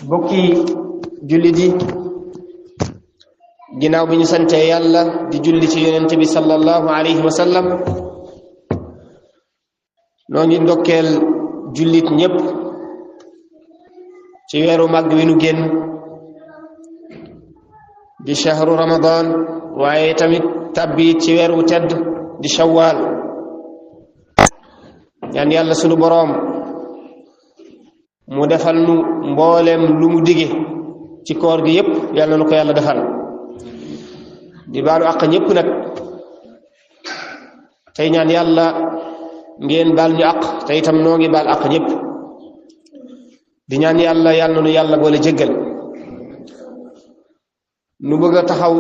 bokki jullit yi ginnaaw bi ñu sante yàlla di julli ci yonent bi sallallahu alayhi wa sallam noo ngi ndokkeel jullit ñépp ci weeru màgg wi nu génn di shahru ramadan waaye tamit tabbi ci weeru tedd di shawwal ñaan yàlla sunu boroom mu defal nu mbooleem lu mu dige ci koor gi yépp yàlla na ko yàlla defal di baalu àq ñépp nag tey ñaan yàlla ngeen baal ñu àq te itam noo ngi baal àq ñépp di ñaan yàlla yàlla na nu yàlla boole jéggal nu bëgg a taxaw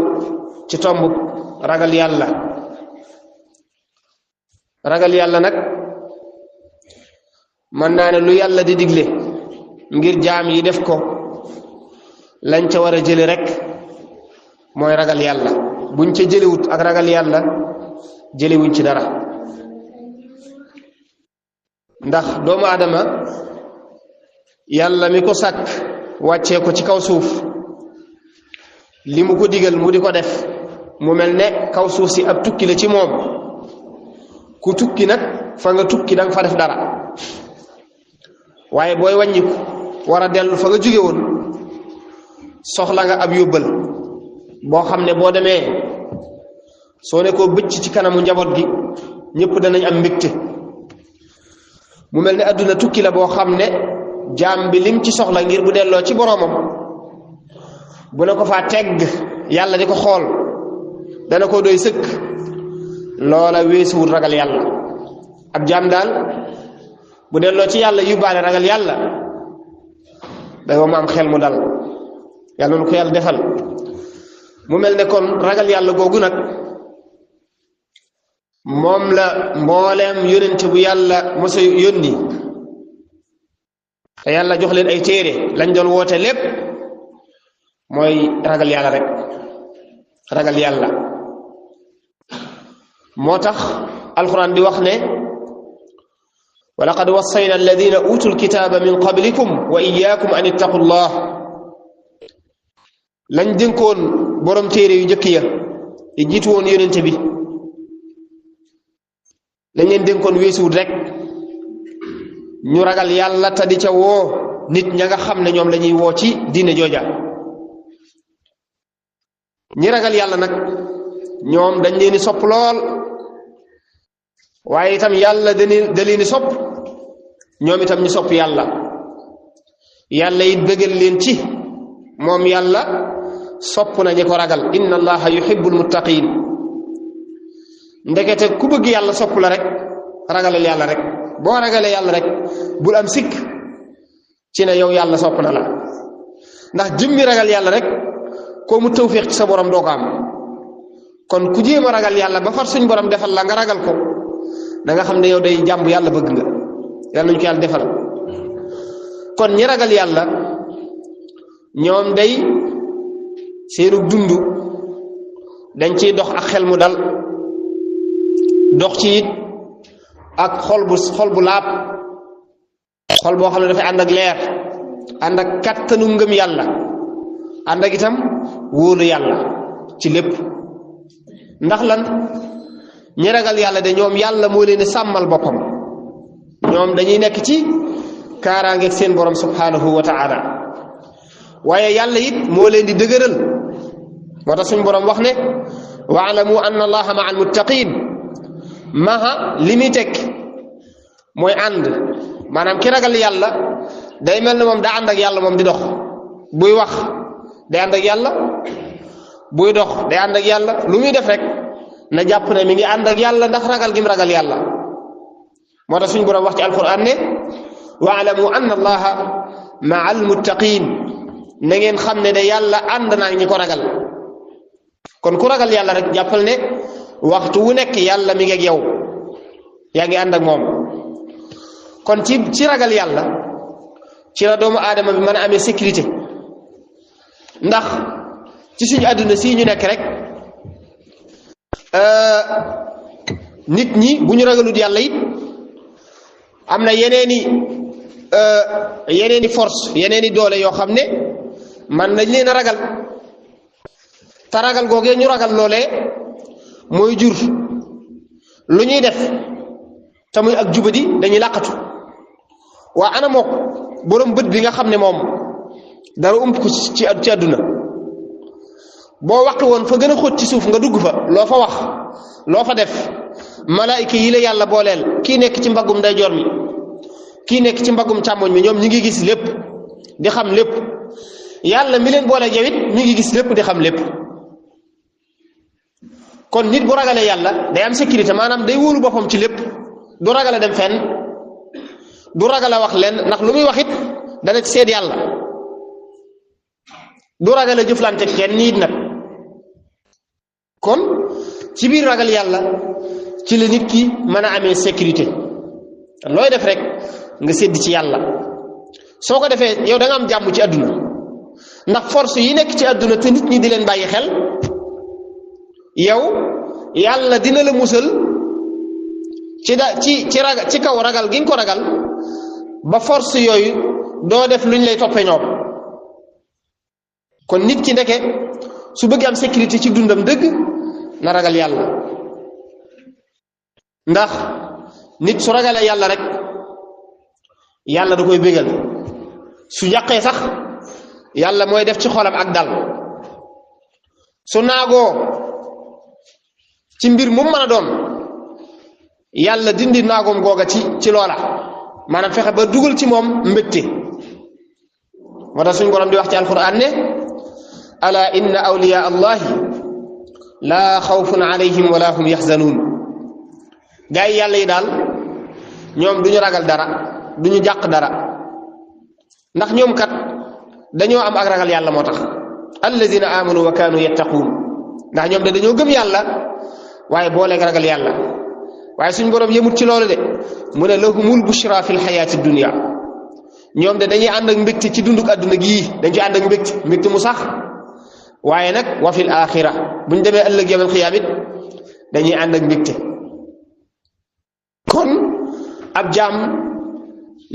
ci tomb ragal yàlla nag mën naa ne lu yàlla di digle ngir jaam yi def ko lañ ca war a jële rek mooy ragal yàlla buñ ca jëlewut ak ragal yàlla jëlewuñ ci dara ndax doomu aadama yàlla mi ko sàkk wàccee ko ci kaw suuf li mu ko digal mu di ko def mu mel ne kaw suuf si ab tukki la ci moom ku tukki nag fa nga tukki danga fa def dara waaye booy wàññiku war a dellu fa nga jóge woon soxla nga ab yóbbal boo xam ne boo demee soo ne koo bëcc ci kanamu njaboot gi ñépp danañ am mbégte mu mel ne àdduna tukki la boo xam ne jaam bi lim ci soxla ngir bu delloo ci boroomam bu ne ko faa tegg yàlla di ko xool dana ko doy sëkk loola weesuwul ragal yàlla ab jaam daal bu delloo ci yàlla yóbbaale ragal yàlla day ma am xel mu dal yàlla nu ko yàlla defal mu mel ne kon ragal yàlla googu nag moom la mbooleem yónent bu yàlla mosa yónni te yàlla jox leen ay téere lañ doon woote lépp mooy ragal yàlla rek ragal yàlla moo tax alxuraan di wax ne wa laqad wassayna alladina utul kitaaba min qablikum wa iyaakum an ittaqu llah lañ dénkoon borom téere yu njëkk ya yi jiitu woon yónente bi lañ leen dénkoon weesuwut rek ñu ragal yàlla te di ca woo nit ña nga xam ne ñoom la ñuy woo ci diine jooja ñi ragal yàlla nag ñoom dañ leen di sopp lool waaye itam yàlla da leen di sopp ñoom itam ñu sopp yàlla yàlla it bëggal leen ci moom yàlla sopp na ñi ko ragal inna allaha yuhibbul muttaqin ndekete ku bëgg yàlla sopp la rek ragalal yàlla rek boo ragalee yàlla rek bul am sikk ci ne yow yàlla sopp na la ndax jëmmi ragal yàlla rek koo mu tawfiix ci sa borom doo ko am kon ku jéem a ragal yàlla ba far suñ borom defal la nga ragal ko da nga xam ne yow day jàmb yàlla bëgg nga yàlla nañu ko yàlla defal kon ñi ragal yàlla ñoom day seenu dund dañ ciy dox ak xel mu dal dox ci it ak xol bu laab xol boo xam ne dafay ànd ak leer ànd ak kattanu ngëm yàlla ànd ak itam wóolu yàlla ci lépp ndax lan ñi ragal yàlla de ñoom yàlla moo leen sàmmal boppam ñoom dañuy nekk ci kaaraangeeg seen borom subhanahu wa ta'ala waaye yàlla it moo leen di dëgëral moo tax suñ borom wax ne wa'lamu anna allaha ma'al muttaqin maha li muy teg mooy ànd maanaam ki ragal yàlla day mel ne moom daa ànd ak yàlla moom di dox buy wax day ànd ak yàlla buy dox day ànd ak yàlla lu muy def rek na jàpp ne mi ngi ànd ak yàlla ndax ragal gi mu ragal yàlla moo tax suñu boroom wax ci alquran ne wa'lamu anna allaha ma'al muttaqin na ngeen xam ne de yàlla ànd naa ñi ko ragal kon ku ragal yàlla rek jàppal ne waxtu wu nekk yàlla mi ngi ak yow yaa ngi ànd ak moom kon ci ragal yàlla ci la doomu aadama bi mën a amee sécurité ndax ci suñu àdduna si ñu nekk rek nit ñi bu ñu ragalut yàlla it am na yeneeni yeneeni force yeneeni doole yoo xam ne man nañ leen a ragal te ragal googee ñu ragal loolee mooy jur lu ñuy def te muy ak jubadi dañuy làqatu waa ana mook borom bët bi nga xam ne moom dara ump ko ci àdduna boo waxtu woon fa gën a xóot ci suuf nga dugg fa loo fa wax loo fa def malaayika yi la yàlla booleel kii nekk ci mbaggum ndeyjoor mi kii nekk ci mbaggum càmmoñ mi ñoom ñi ngi gis lépp di xam lépp yàlla mi leen boole yow it mi ngi gis lépp di xam lépp kon nit bu ragalee yàlla day am sécurité maanaam day wóolu boppam ci lépp du ragale dem fenn du ragale wax leen ndax lu muy wax it dana ci seet yàlla du ragale jëflante kenn nit nag kon ci biir ragal yàlla ci la nit ki mën a amee sécurité looy def rek nga sédd ci yàlla soo ko defee yow da nga am jàmm ci àdduna ndax force yi nekk ci àdduna te nit ñi di leen bàyyi xel yow yàlla dina la musal ci kaw ragal gi nga ko ragal ba force yooyu doo def luñ lay toppee ñoom kon nit ki ndeke su bëgg am sécurité ci dundam dëgg na ragal yàlla ndax nit su ragalee yàlla rek yàlla da koy bégal su yàqee sax yàlla mooy def ci xolam ak dal su naagoo ci mbir mu mën a doon yàlla dindi naagoom googa ci loola maanaam fexe ba dugal ci moom mbégte moo tax suñu borom di wax ci alquran ne ala inna awliya allahi laa xawfun alayhim wala hum yaxzanuun gaa yi yàlla yi daal ñoom duñu ragal dara duñu jàq dara ndax ñoom kat dañoo am ak ragal yàlla moo tax allazina amanu wa kaanu yattaquun ndax ñoom de dañoo gëm yàlla waaye booleeg ragal yàlla waaye suñu borom yëmut ci loolu de mu ne lahumul bushra fil xayaati dunya ñoom de dañuy ànd ak mbégte ci dunduk àdduna gii dañ ci ànd ak mbégte mu sax waaye nag wa fil axira buñ demee ëllëg yawmal xiyaam it dañuy ànd ak mbégte kon ab jaam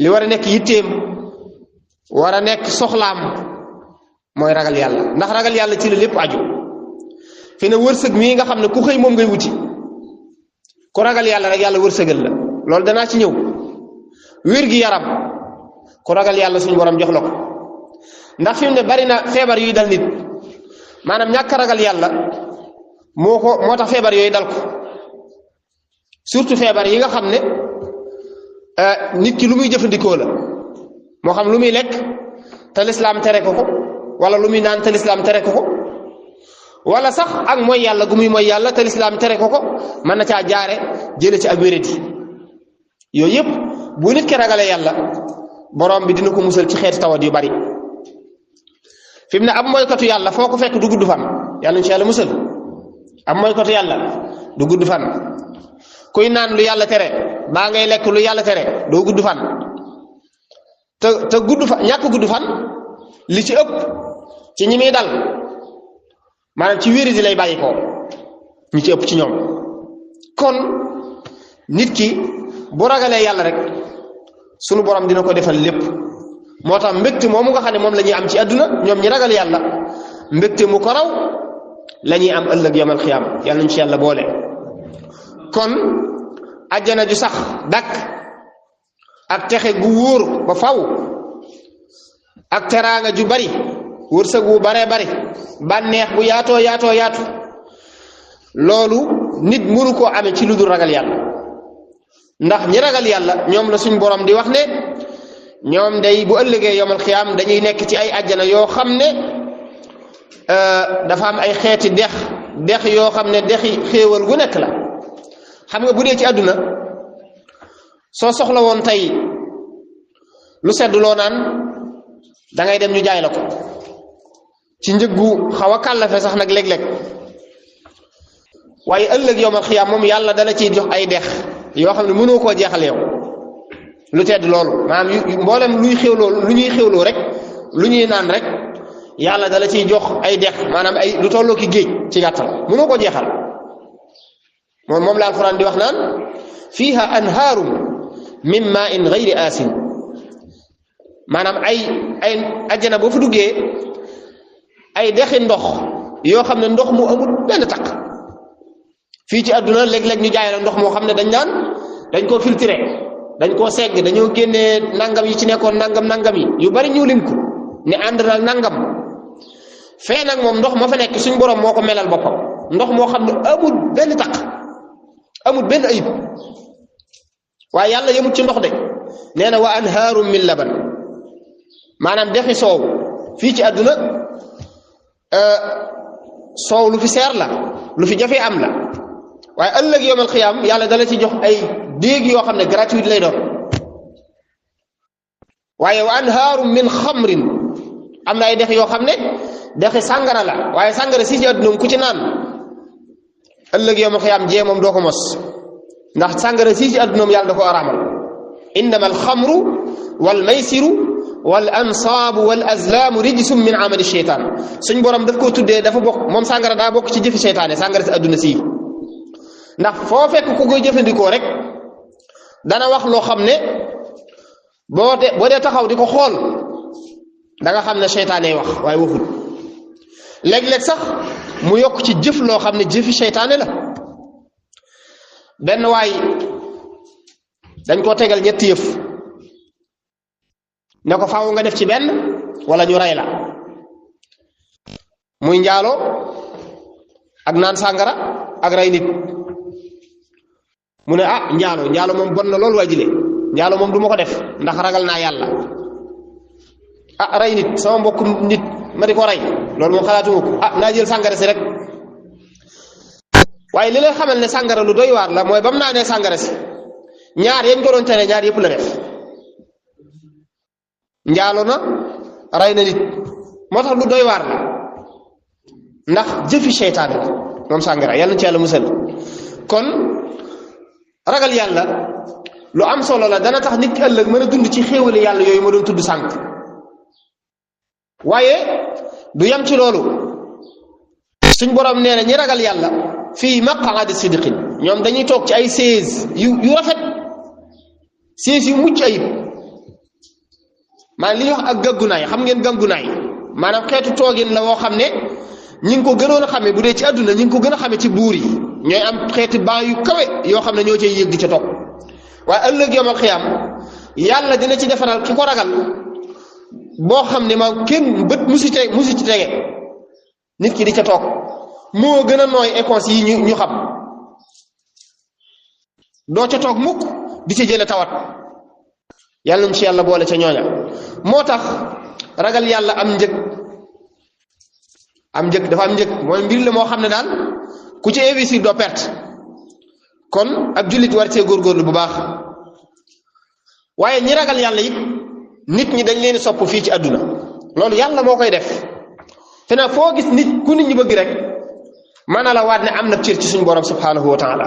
li war a nekk yitteem war a nekk soxlaam mooy ragal yàlla ndax ragal yàlla ci la lépp aju fi ne wërsëg mii nga xam ne ku xëy moom ngay wuti ku ragal yàlla rek yàlla wërsëgal la loolu danaa ci ñëw wér gi yaram ku ragal yàlla suñu borom jox la ko ndax fi mu ne bari na feebar yuy dal nit maanaam ñàkk ragal yàlla moo tax feebar yooyu dal ko surtout feebar yi nga xam ne nit ki lu muy jëfandikoo la moo xam lu muy lekk te lislaam tere ko wala lu muy naan te lislaam tere ko wala sax ak mooy yàlla gu muy mooy yàlla te lislaam tere ko mën na caa jaare jële ci ak wéradi yooyu yëpp bu nit ki ragalee yàlla borom bi dina ko musal ci xeeti tawat yu bari fi mu ne ab mooykatu yàlla foo ko fekk du gudd fan yàlla insha Allah musal ab mooykatu yàlla du gudd fan kuy naan lu yàlla tere baa ngay lekk lu yàlla tere doo gudd fan te gudd fan ñàkk gudd fan li ci ëpp ci ñi muy dal maanaam ci wéri di lay bàyyi ko ñu ci ëpp ci ñoom kon nit ki bu ragalee yàlla rek sunu borom dina ko defal lépp moo tax mbégte moomu nga xam ne moom la ñuy am ci àdduna ñoom ñi ragal yàlla mbégte mu ko raw la ñuy am ëllëg yawmal xiyaam yàlla nañ ci yàlla boole kon ajjana ju sax dakk ak texe gu wóor ba faw ak teraanga ju bari wërsëg wu baree bari bànneex bu yaatoo yaatu loolu nit mënu koo amee ci lu dul ragal yàlla ndax ñi ragal yàlla ñoom la suñ borom di wax ne ñoom day bu ëllëgee yawmal xiyaam dañuy nekk ci ay ajjana yoo xam ne dafa am ay xeeti dex yoo xam ne dexi xéewal gu nekk la xam nga bu dee ci àdduna soo soxla woon tey lu sedd loo naan dangay dem ñu jaay la ko ci njëggu xaw a kàllafe sax nag léeg-léeg waaye ëllëg yawmal xiyaam moom yàlla dala ciy jox ay dex yoo xam ne mënoo koo jeexal yow lu tedd loolu maanaam mboolem luy xéwloo lu ñuy xéwloo rek lu ñuy naan rek yàlla dala ciy jox ay dex maanaam ay lu tolloo ki géej ci gàttal mënoo koo jeexal moom la alquran di wax naan fiha anhaarum min ma'in ghayri asin maanaam ay ajjana boo fa duggee ay dexi ndox yoo xam ne ndox mu amul benn taq fii ci àdduna léeg-léeg ñu jaay la ndox moo xam ne dañ koo filtré dañ koo segg dañoo génnee nangam yi ci nekkoon nangam yi yu bari ñu lim ko ne ànd na nangam fee nag moom ndox ma fa nekk suñ borom moo ko melal boppam ndox moo xam ne amul benn taq amul benn ayib waaye yàlla yemut ci ndox de nee na wa anhaarum min laban maanaam dexi soow fii ci àdduna soow lu fi seer la lu fi jafe am la waaye ëllëg yawmal xiyaam yàlla dala ci jox ay déeg yoo xam ne gratuite lay doon waaye wa anhaarum min xamrin am na ay dex yoo xam ne dexi sàngara la waaye sàngara si ci àdduna ku ci naan ëllëg yawmal xiyaam jee moom doo ko mos ndax sàngara si ci àdduna yàlla da ko araamal innama alxamru wal maysiru wal ansaabu wal azlaamu rijsum min amali sheytaan suñ borom daf koo tuddee dafa bokk moom sàngara daa bokk ci jëfi seytaane sàngara si àdduna si ndax foo fekk ku koy jëfandikoo rek dana wax loo xam ne boo dee taxaw di ko xool da nga xam ne seytaane wax waaye waxul léeg-léeg sax mu yokk ci jëf loo xam ne jëfi seytaane la benn waay dañ koo tegal ñetti yëf ne ko faaw nga def ci benn wala ñu rey la muy njaalo ak naan sàngara ak rey nit mu ne njaalo moom bon na loolu waa jile njaalo moom du ma ko def ndax ragal naa yàlla rey nit sama mbokk nit ma di ko rey loolu moom xalaatuma ko naa jël sàngara si rek waaye li lay xamal ne sàngara lu doy waar la mooy ba mu naanee sàngara si ñaar yañ ko doon tere ñaar yëpp la def njaalo na rey na nit moo tax lu doy waar la ndax jëfi seytaane la moom sàngara yàlla na ci yàlla musal kon ragal yàlla lu am solo la dana tax nit ki ëllëg mën a dund ci xéewali yàlla yooyu ma doon tudd sànq waaye du yam ci loolu suñ borom nee na ñi ragal yàlla fii maqaadi sidqin ñoom dañuy toog ci ay sées yu rafet sées yu mucc ayib maanaam li ñuy wax ak gàggunaay xam ngeen gàggunaay maanaam xeetu toogin la woo xam ne ñi ngi ko gënoon a xamee bu dee ci àdduna ñi ngi ko gën a xamee ci buur yi ñooy am xeeti ban yu kawe yoo xam ne ñoo cay yëg di ca toog waaye ëllëg yawmal xiyaam yàlla dina ci defaral ki ko ragal boo xam ne maam kenn bët musi ci tege nit ki di ca toog moo gën a nooy éponse yi ñu xam doo ca toog mukk di ca jële tawat yàlla ñu ci yàlla boole ca ñooña moo tax ragal yàlla am njëg dafa am njëg mooy mbir la moo xam ne daal ku ci investir doo perte kon ab jullit war cee góorgóorlu bu baax waaye ñi ragal yàlla it nit ñi dañ leen sopp fii ci àdduna loolu yàlla moo koy def te nag foo gis nit ku nit ñi bëgg rek mën na la waat ne am na cër ci suñu borom subhanahu wa taala